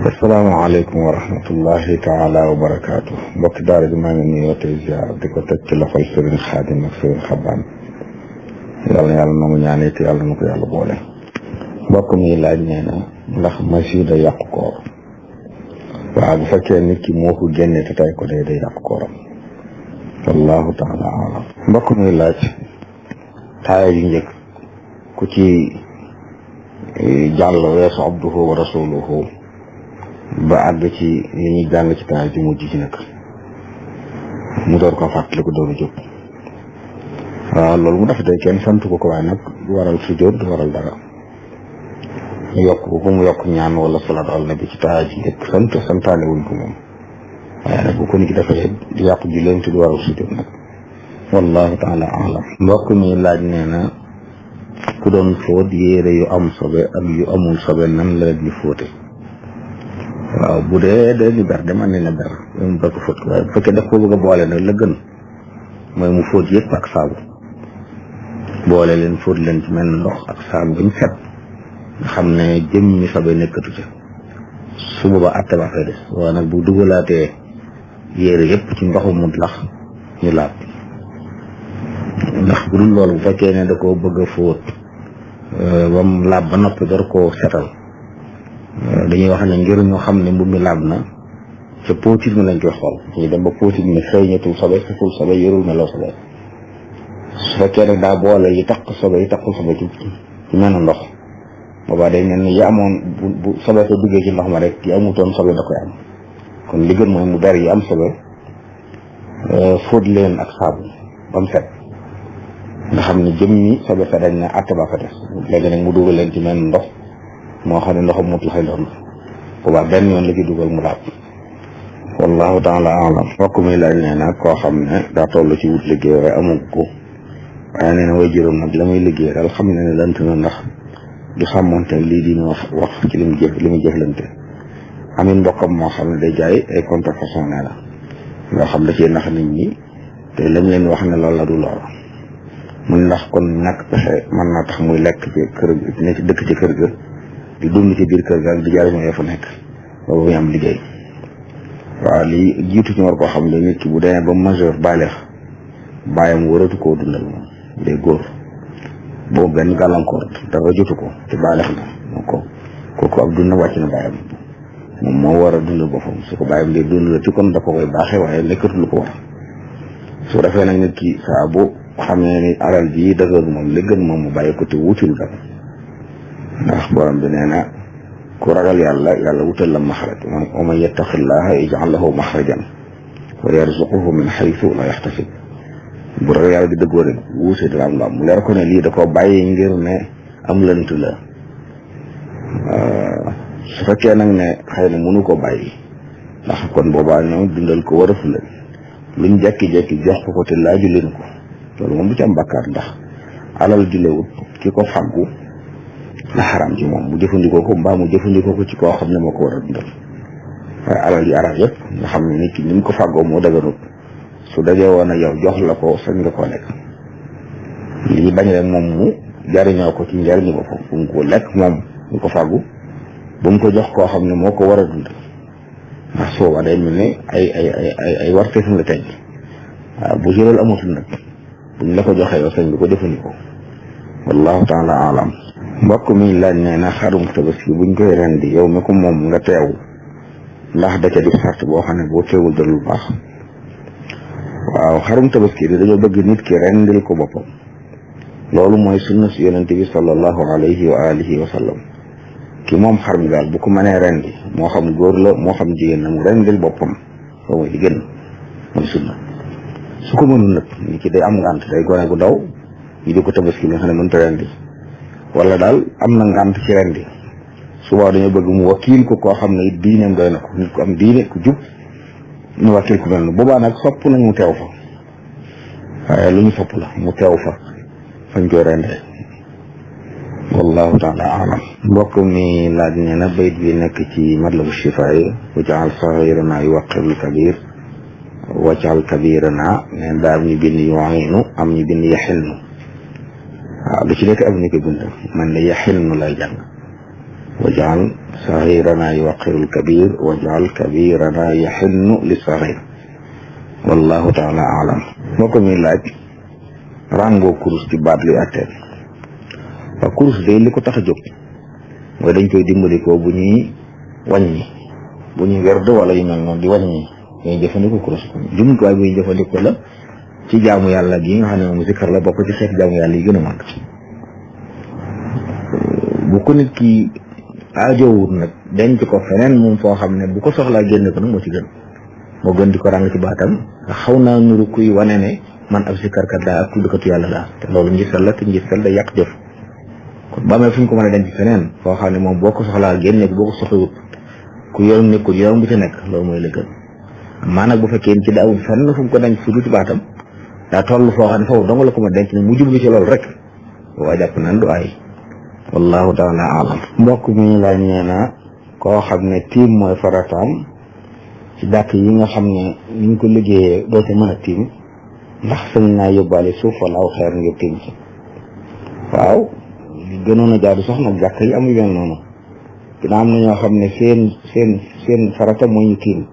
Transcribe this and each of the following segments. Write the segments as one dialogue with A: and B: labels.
A: asalaamaaleykum wa rahmatullahi taala wa barakaatu mbokki daara ji maa ngi nuyoo tey ziar di ko teg ci loxol Serigne Khadim ak Serigne Xabaan yàlla na yàlla nangu ñaanee te yàlla na ko yàlla boole. mbokk mi laaj nee na ndax masi da yàqu koor. waaw bu fekkee nit ki moo ko génne te tay ko day yàqu kooram wallahu taala alam. mbokk mi laaj taaya yu njëkk ku ci jàll weesu abduhu wa rasuluhu ba àgg ci li ñuy jàng ci taaya ji mujj ci nag mu door ko fàttali ko dooru jóg. waaw loolu mu def day kenn sant ko ko waaye nag du waral sujjóot du waral dara ñu yokk ko mu yokk ñaan wala salaat al nabi ci taaya ji njëkk santaane wuñ ko moom waaye nag bu ko nit ki defee di yàqu julleem te du waral sujjóot nag wallahu taala alam. mbokk mi laaj nee na ku doon fóot yére yu am sobe ak yu amul sobe nan la leen di fóote. waaw bu dee di ber de man ne na ber mu ber ko fóot ko waaye bu fekkee daf ko bëgg a boole nag la gën mooy mu fóot yëpp ak saabu boole leen fóot leen ci mel ndox ak saabu bañ set nga xam ne jëmmi sobe nekkatu ca su boobaa atte ba fay des waaye nag bu dugalaatee yére yëpp ci ndoxu mu lax ñu laab ndax bu dul loolu bu fekkee ne da koo bëgg a fóot ba mu laab ba noppi door koo setal dañuy wax ne ngir ñu xam ne mbubb mi laab na ca póotit mi lañ koy xool ñu dem ba póotit mi feeñatul sobe saful sobe yorul meloo sobe su fekkee ne daa boole yi taq sobe yi taqul sobe ci mel ndox boobaa day mel ni yi amoon bu sobe ko duggee ci ndox ma rek yi amutoon sobe da koy am kon li gën mooy mu ber yi am sobe fóot leen ak saabu ba mu set nga xam ne jëmmi sobe sa dañ na atte ba fa des léegi nag mu dugal leen ci mel ndox moo xam ne ndoxam mut la xëy doon boobaa benn yoon la ci dugal mu laab wallahu taala alam. mbokk mi laaj nee na koo xam ne daa toll ci wut liggéey waaye amu ko waaye nee na way juróom nag la muy liggéey daal xam ne lant na ndax du sàmmonte lii dina wax ci li mu jëflante amin mbokkam moo xam ne day jaay ay contrefaçon nee la loo xam da ciy nax nit ñi te lañ leen wax ne loolu la du lool muy ndax kon ñàkk pexe mën naa tax muy lekk ci kër ne ci dëkk ci kër ga di dund ci biir kër ga ak di jaay mooy fa nekk boobu muy am liggéey. waaw li jiitu ci war koo xam ne nit ki bu demee ba majeur baaleex bàyyam waratu koo dundal moom day góor boobu benn gàllankoor dafa jotu ko te baaleex na moo ko kooku ab dund wàcc na bàyyam moom moo war a dundal boppam su ko bàyyam dee dund la ci kon da ko koy baaxee waaye nekkatu lu ko war su defee nag nit ki saa bu xam ne ni alal ji dëgër moom li gën moom mu bàyyi ko te wuti lu dara ndax borom bi nee na ku ragal yàlla wutal la maxraj wa man yattaqillaha yaj'al lahu maxrajan wa yarzuquhu min haythu la yaxtasib bu ragal yàlla di dëggoo rek wuute dara am lu am mu leer ko ne lii da koo bàyyi ngir ne am lënt la su fekkee nag ne xëy na mënu ko bàyyi ndax kon boobaa ñoom dundal ko waratu leen luñ jekki-jekki jox ko te laaju leen ko loolu moom du ci am bàkkaar ndax alal julewut ki ko fàggu la xaram ci moom mu jëfandikoo ko mbaa mu jëfandikoo ko ci koo xam ne moo ko war a dundal waaye alal yi arab yëpp nga xam ne nit ki ni mu ko fàggoo moo daganut su dajee woon a yow jox la ko sañ nga koo lekk lii bañ rek moom mu jariñoo ko ci njariñu boppam bu mu ko lekk moom mu ko fàggu bu mu ko jox koo xam ne moo ko war a dundal ndax sooba day mel ne ay warteef nga teg waaw bu jëlal amatul nag buñ la ko joxee yow sañ bi ko jëfandikoo wallahu taala alam. mbokk mi laaj nee na xarum tabaski buñ koy rendi yow mi ko moom nga teew ndax da ca di sart boo xam ne boo teewul dalul baax. waaw xarum tabaski bi dañoo bëgg nit ki rendil ko boppam loolu mooy sunna si yonent bi sallallahu alayhi wa alihi wa sallam ki moom xar mi daal bu ko mënee rendi moo xam góor la moo xam jigéen na mu rendil boppam soo mooy li gën mooy sunna su ko mënul nag nit ki day am ngànt day gone gu ndaw ñu di ko tabaski bi nga xam ne mënut a rendi wala daal am na ngànt ci rendi suba dañoo bëgg mu wakiil ko koo xam ne it diineem doy na ko nit ku am diine ku jub ñu wakiil ko mel na boobaa nag sopp nañ mu teew fa waaye lu ñu sopp la mu teew fa fañ koy rendee wallahu taala alam. mbokk mi laaj ne na bayt bi nekk ci matlabu shifaay wajaal saxirana yuwaqirul kabir wajaal kabirana ne daa am ñu bind yu'inu am ñu bind yaxilnu waaw lu ci nekk am ñu ko bind man ne yaxilnu lay jàng waj'al saghirana yuqirul kabir waj'al kabirana yaxinnu li saghir wallahu taala alam. moo ko muy laaj ràngoo kurus ci baat luy atteel. waaw kurus day li ko tax a jóg mooy dañ koy dimbali ko bu ñuy wàññi, bu ñuy werd wala yu mel noonu di wàññi ñuy jëfandikoo kurus. jumtuwaay bu ñuy jëfandikoo la ci jaamu yàlla gi nga xam ne moom zikkar la bokk ci xeeti jaamu yàlla yi gën a màgg. bu ko nit ki aajowut nag denc ko feneen moom foo xam ne bu ko soxlaa génne ko nag moo ci gën, moo gën di ko ràng ci baatam nga xaw naa nuru kuy wane ne man ab zikkarkat laa ak tuddkatu yàlla laa, te loolu njistal la te njistal day yàq jëf. kon ba amee fu ñu ko mën a denc feneen foo xam ne moom boo ko soxlaa génne ko, boo ko soxlawut ku yorum nekkul yorum bu ci nekk, loolu mooy la gën. maa nag bu fekkee ci daawul fenn fu mu ko denc fu dul ci baatam daa toll foo xam ne foofu dong la ko ma denc ne mu jublu ci loolu rek waa jàpp naan du ay wallahu taala alam. mbokk mi laaj nee na koo xam ne tiim mooy farataam ci dàkk yi nga xam ne ni ñu ko liggéeyee doo ci mën a tiim, ndax sañ naa yóbbaale suuf wala aw xeer ngir tiim ci. waaw li gënoon a jaadu sax nag jàkk yi amu yoon noonu, dina am na ñoo xam ne seen farata mooy ñu tiim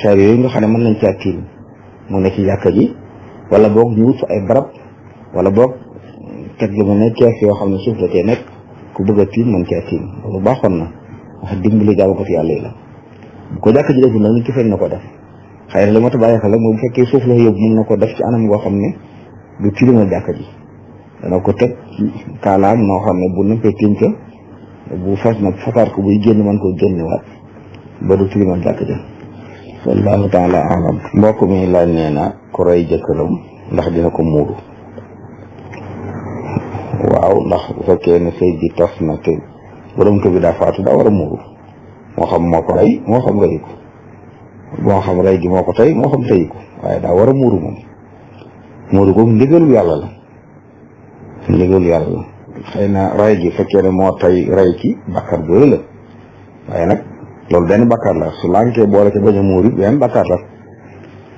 A: xeer yooyu nga xam ne mën nañ caa tiim mu ne ci jàkka ji, wala boog ñu wut fa ay barab, wala boog teg lu mel ne kees yoo xam ne suuf la cee nekk ku bëgg a tiim mën caa tiim. loolu baaxoon na wax dimbali jaamu ko fi yàlla yi la. bu ko jàkk ji deful nag nit ki feeñ na ko def, xëy na li ma ta bàyyi xel la mooy bu fekkee suuf la yóbbu mën na ko def ci anam goo xam ne du tilimal jàkka ji. dana ko teg kaalaam noo xam ne bu nëppee tiim ca bu fas nag fasaar ko buy génn mën koo génnewaat ba du tilimal jàkka ji. wallahu taala alam. mbokk mi laaj nee na ku rey jëkkëram ndax dina ko muuru. waaw ndax bu fekkee ne sëy bi tas na te borom kër bi daa faatu daa war a muuru, moo xam moo ko rey moo xam reyu ko, moo xam rey gi moo ko tey moo xam teyu ko, waaye daa war a muuru moom. muuru googu ndigalu yàlla la, ndigalu yàlla la. xëy na rey gi fekkee ne moo tey rey ci bàkkaar boobu la, waaye nag loolu benn bàkkaar la, su lànkee boole ca bañ a muuru benn bàkkaar la.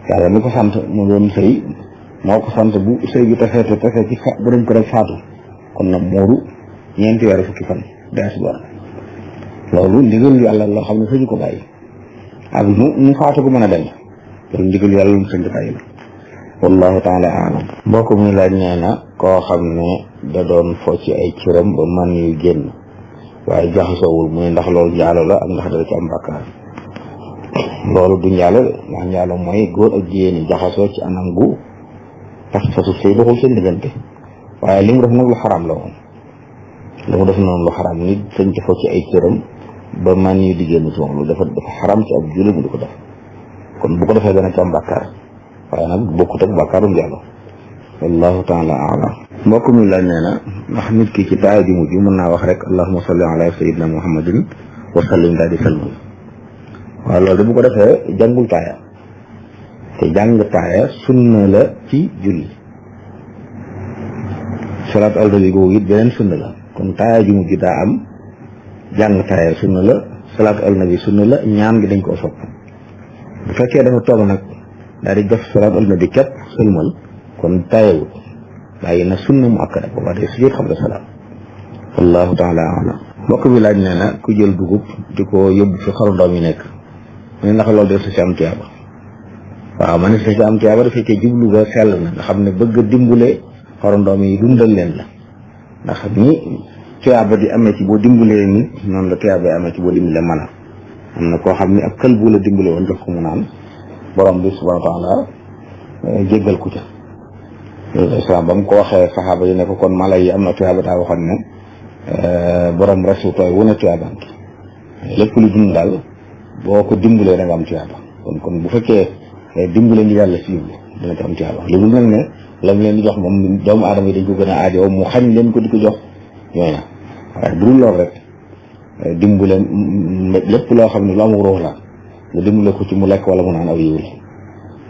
A: yàlla mi ko sant mu doon sëy moo ko sant bu sëy bi tasee ci borom ko rek faatu kon nag muuru 4 weer fukki fan des bor. loolu ndigalu yàlla loo xam ne sañu ko bàyyi ak mu faatu ko mën a dem, loolu ndigalu yàlla lu mu sañ ko bàyyi la. wallahu taala alam. mbokk mi laaj nee na koo xam ne da doon fo ci ay cëram ba man yu génn waaye jaxasoowul mu ne ndax loolu njaalo la ak ndax dara ci am bàkkaar. loolu du njaalo de, ndax njaalo mooy góor ak jigéen ñi jaxasoo ci anam gu tax fasu sëy doxul seen diggante, waaye li mu def nag lu xaraam la moom. li mu def noonu lu xaraam, nit sañ ci fo ci ay cëram ba man yu di génn ci moom, lu dafa xaraam ci ab jullit mu di ko def. kon bu ko defee dana ci am bàkkaar, waaye nag bokkut ak bàkkaarum njaalo. wallahu taala alam. mbokk mi laaj nee na ndax nit ki ci taaya ji mujj mën naa wax rek allahumma salli ala sayyidina muhammadin wa sallim daal di salmal. waaw loolu de bu ko defee jàngul taaya, te jàng taaya sunna la ci julli. salaatu ala nabi googu it beneen sunna la, kon taaya ji mujj daa am jàng taaya sunna la, salaatu ala nabi sunna la, ñaan gi dañ koo sopp. bu fekkee dafa toog nag daal di def salaatu ala nabi képp sëlmal kon taayawut, bàyyi na sunna mu akkada booba day sujjóot xam nga salaam. wallahu taala alam. mbokk bi laaj nee na ku jël dugub di ko yóbbu fi xaru ndoom yi nekk mu ne ndax loolu de su ci am tiyaaba. waaw ma ne su ci am tiyaaba da fekkee jublu ga sell na, nga xam ne bëgg a dimbale xaru ndoom yi dundal leen la, ndax ni tiyaaba di amee ci boo dimbalee nit noonu la tiyaaba amee ci boo dimbalee mën a. am na koo xam ne ab kël bu la dimbale woon jox ko mu naan borom bi subhanahu wa taala jéggal ku ca. islam ba mu ko waxee saxaaba yi ne ko kon mala yi am na tiyaaba daa waxoon ne borom resu tooy wu ne tiyaabam lépp lu dund daal boo ko dimbalee da nga am tiyaaba. kon bu fekkee dimbale ngi yàlla si yóbbu dina ci am tiyaaba. li mu mel ne lam leen di jox moom doomu aadama yi dañ ko gën a aajowoo mu xañ leen ko di ko jox ñooy na, waaye bu dul loolu rek dimbale lépp loo xam ne lu amul ruux la nga dimbale ko ci mu lekk wala mu naan aw yiw la,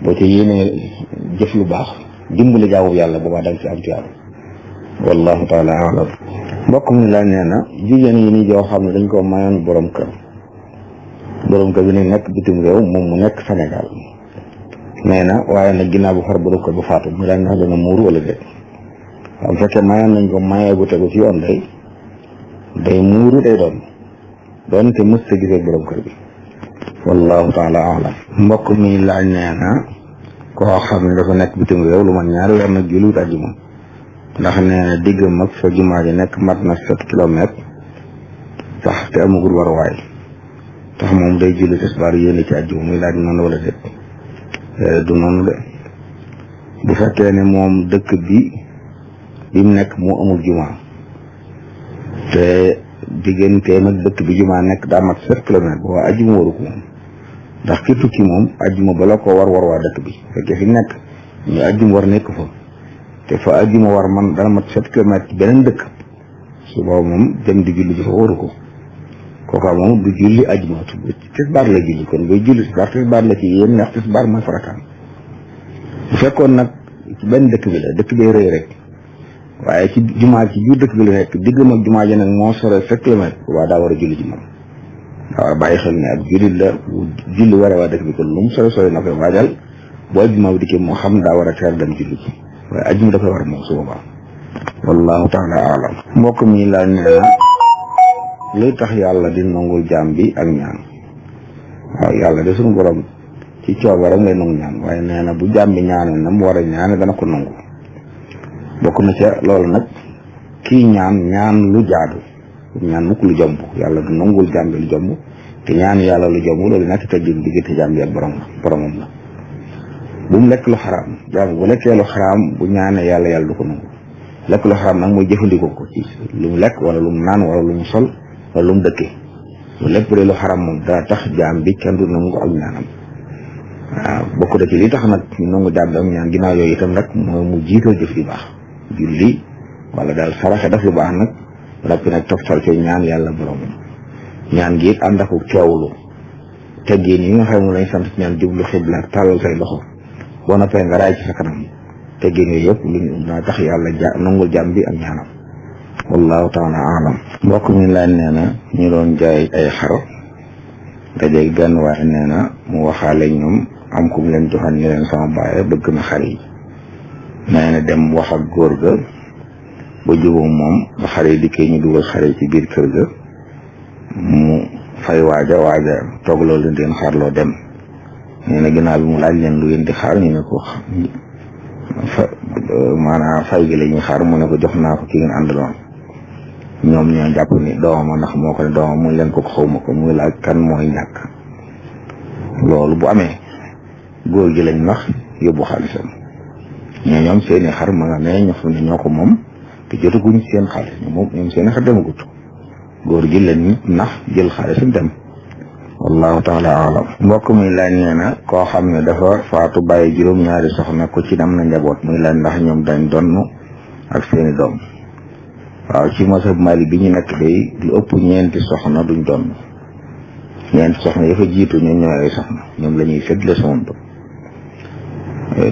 A: boo ci yéenee jëf lu baax dimbale jaamu yàlla boobaa da nga ci am tiyaaba. wallahu taala alam. mbokk mi la nee na jigéen yi nii joo xam ne dañ ko mayoon borom kër bi ne nekk bitim réew moom mu nekk Sénégal nee na waaye nag ginnaaw bu far borom kër bu faatu mu daan ndax dana muuru wala déet. waaw bu fekkee mayoon nañ ko mayee bu tegu ci yoon day muuru day doon doonte mës ta gisee borom kër bi. wallahu taala alam. mbokk mi laaj nee na koo xam ne dafa nekk bitim réew lu man ñaari weer nag julliwut àjjuma ndax nee na diggam ak fa jumaa ji nekk mat na 7 kilomètres sax te amagul waruwaay tax moom day julli tisbaar yéene ci àjjuma muy laaj noonu wala déet. du noonu de bu fekkee ne moom dëkk bi mu nekk moo amul jumaa te digganteem ak dëkk bi jumaa nekk daa mat 7 kilomètres boo àjjuma waru ko moom ndax ki tukki moom àjjuma bala ko war waa dëkk bi fekkee fi nekk ñu àjjuma war nekk fa te fa àjjuma war man dana mat 7 kilomètres ci beneen dëkk su boobu moom dem di julli ji fa waru ko kooka moom du julli àjjuma tisbaar la julli kon bay julli tisbaar la ci yéen ndax tisbaar mooy farataam bu fekkoon nag ci benn dëkk bi la dëkk bi rëy rek waaye ci jumaa ci biir dëkk bi la nekk diggam ak jumaa ji nag moo sore 7 kilomètres waa daa war a julli ji moom daa war a bàyyi xel ne ab jullit la julli war a waa dëkk bi kon lu mu sore na koy waajal bu àjjuma bi dikkee moo xam daa war a teel dem julli ji waaye àjjuma dafay war moom su boobaa wallahu taala alam. mbokk mi laa nee na luy tax yàlla di nangul jaam bi ak ñaan. waaw yàlla de suñu borom ci coobaram lay nangu ñaan waaye nee na bu jaam bi ñaanee na mu war a ñaane dana ko nangu bokk na ca loolu nag kii ñaan lu jaadu ñaan mukk lu jomb yàlla du nangul jaam bi lu jomb te ñaan yàlla lu jomb loolu nekk teggin diggante jaam bi ak boromam la. bu mu lekk lu xaraam jaam bu lekkee lu xaraam bu ñaanee yàlla du ko nangu lekk lu xaraam nag mooy jëfandikoo ko ci lu mu lekk wala lu mu naan wala lu mu sol wala lu mu dëkkee lu lépp de lu xaraam moom daa tax jaam bi kenn du nangu ak ñaanam. waaw bokk na ci li tax nag ñu nangu jaam bi ak ñaan ginnaaw yooyu itam nag mooy mu jiital jëf yu baax julli wala daal saraxe def lu baax nag rappi nag toftal ci ñaan yàlla boromam ñaan gi it ànd ak teewlu teggin yi nga xam ne lañ sant ñaan jublu xibla ak tàllal say loxo boo noppee nga raay ci sa kanam teggin yooyu yëpp lu naa tax yàlla nangul jaam bi ak ñaanam wallahu taala alam. mbokk mi laaj nee na ñu doon jaay ay xar dajeeg benn waaye nee na mu waxaale ñoom am ku mu leen joxan ñu leen sama baay bëgg na xar yi nee na dem wax ak góor ga ba jubóo moom ba xar yi dikkee ñu dugal xar yi ci biir kër ga mu fay waaja toog loolu leen xaarloo dem nee na ginnaaw bi mu laaj leen lu ngeen di xaar ñu ne ko maanaam fay gi la ñuy xaar mu ne ko jox naa ko ki ngeen àndaloon ñoom ñoo jàpp ni doomam ndax moo ko ne doomam mu leen ko xawma ko muy laaj kan mooy ñàkk loolu bu amee góor gi lañ wax yóbbu xaalisam ñoom seeni xar ma nga ne ñoo ko moom te jotaguñ seen xaalis ñoom seeni xar demagut góor gi lañ nax jël xaalisam dem wallahu taala alam. mbokk mi laaj nee na koo xam ne dafa faatu bàyyi juróom-ñaari soxna ko ci am na njaboot muy laaj ndax ñoom dañ donn ak seeni doom. waaw ci masab Mali bi ñu nekk day lu ëpp ñeenti soxna duñ donn ñeenti soxna ya fa jiitu ñoom ñooy ay soxna ñoom la ñuy séddale sama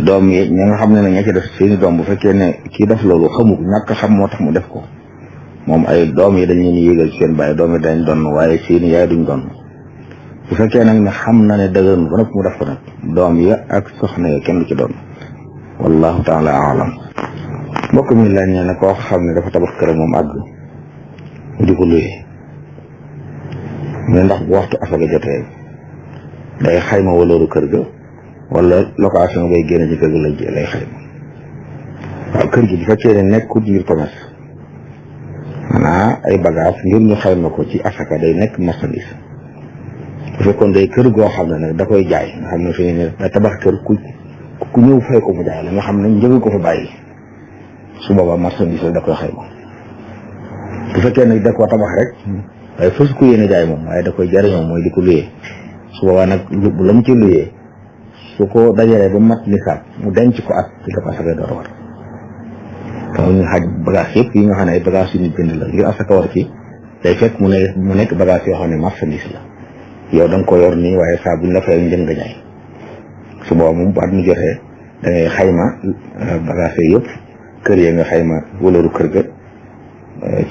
A: doom yi ña nga xam ne ña ci def seeni doom bu fekkee ne kii def loolu xamu ñàkk xam moo tax mu def ko moom ay doom yi dañ leen yéegal ci seen bàyyi doom yi dañ donn waaye seeni yaay duñ donn bu fekkee nag ne xam na ne dëgërnu ba nag mu def ko nag doom ya ak soxna ya kenn du ci doon wallahu taala alam. mbokk mi laaj nee na koo xam ne dafa tabax kër moom àgg di ko luyee mais ndax bu waxtu asaga jotee day xayma walooru kër ga wala location bay génne ci kër ga lay xayma. waaw kër gi bu fekkee ne nekkul ngir commerce maanaam ay bagage ngir ñu xayma ko ci asaka day nekk marchandise bu fekkoon day kër goo xam ne nag da koy jaay nga xam ne fi ne da tabax kër ku ñëw fay ko mu jaay la nga xam ne njëgu ko fa bàyyi su boobaa marchandise la da koy xayma. bu fekkee nag da koo tabax rek waaye fas ko yéene jaay moom waaye da koy jariñoo mooy di ko luyee su boobaa nag la mu ci luyee su ko dajalee ba mat nisaab mu denc ko at ci la ko asaka door war taw ñu xaj bagage yëpp yi nga xam ne ay bagage yu ñu bind la ngir asaka war ci day fekk mu nekk bagage yoo xam ne marchandise la yow da nga ko yor nii waaye saa buñ la fay njëg nga jaay su boobaa moom bu at mu jotee da ngay xayma bagage yooyu yëpp kër ya nga xayma walooru kër ga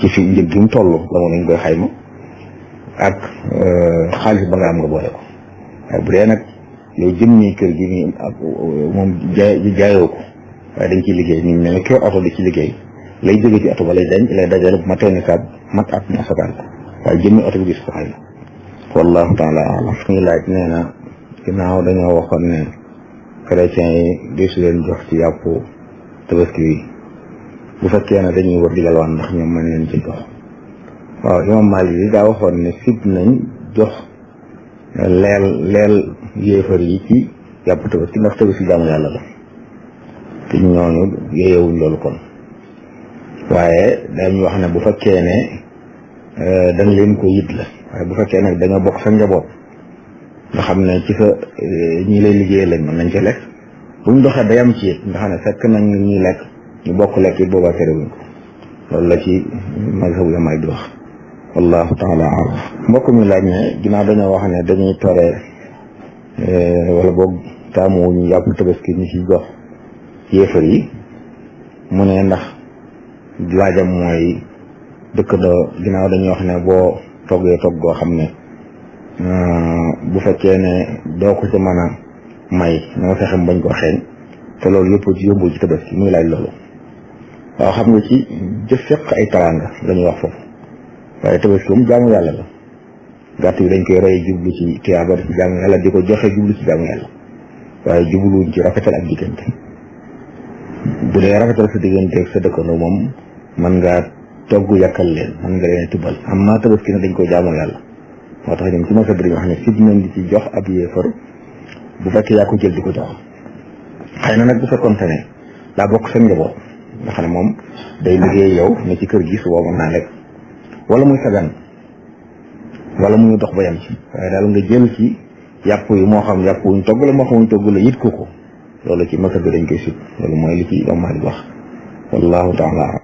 A: ci fi njëg gi mu toll la moom lañ koy xayma ak xaalis ba nga am nga boole ko waaye bu dee nag yow jëmmi kër gi nii moom jaayoo ko waaye dañ ciy liggéey ñu ne kër oto di ci liggéey lay jóge ci oto ba lay dajale bu ma tee nisaab mat at ñu asakaal ko waaye jëmmi oto bi gis ko xayma wallahu taala alam. ñu laaj nee na ginnaaw dañoo waxoon ne chrétiens yi di su leen jox ci yàpp tabaski yi bu fekkee ne dañuy war di yalwaan ndax ñoom mën leen ci jox. waaw imam Malik yi daa waxoon ne sib nañ jox leel yéefar yi ci yàpp tabaski ndax tabaski jaamu yàlla la te ñooñu yeyewuñ loolu kon. waaye dañu wax ne bu fekkee ne dañ leen ko yit la waaye bu fekkee nag dañoo bokk sa njaboot nga xam ne ci sa ñi lay liggéeyal lañ mën nañ ci lekk bu ñu doxee day am ci it nga xam ne fekk nañ ñuy lekk ñu bokk lekk it boobaa terewuñ ko loolu la ci mazhabu Maalik di wax wallahu taala alam. mbokk mi laaj ne ginnaaw dañoo wax ne dañuy tere wala boog taamu ñu yàpp tabaski ñu ci jox yéefar yi mu ne ndax laajam mooy dëkkandoo ginnaaw dañuy wax ne boo toggee togg goo xam ne bu fekkee ne doo ko ci mën a may na nga fexe bañ koo xeeñ te loolu yëpp ci yóbbu ci tabaski muy laaj loolu. waaw xam nga ci jëf fekk ay taraanga la ñuy wax foofu waaye tabaski moom jaamu yàlla la gàtt yi dañ koy rey jublu ci tiyaaba ci jaamu yàlla di ko joxe jublu ci jaamu yàlla waaye jubluwuñ ci rafetal ak diggante. bu dee rafetal sa diggante ak sa dëkkandoo moom mën ngaa togg yàkkal leen mën nga leen tibbal amma tabaski na dañ koy jaamu yàlla moo tax ñoom ci ma sabri wax ne sib nañ di ci jox ab yéefar bu fekkee yaa ko jël di ko jox. xëy na nag bu fekkoonte ne daa bokk sa njaboot nga xam ne moom day liggéey yow ne ci kër gi su boobu mën naa lekk wala muy sagan wala muy dox ba yam ci waaye daal nga jël ci yàpp yi moo xam yàpp wuñ togg la moo xam wuñ togg la yit ko loolu ci masa bi dañ koy sib loolu mooy li ci Maalik wax wallahu taala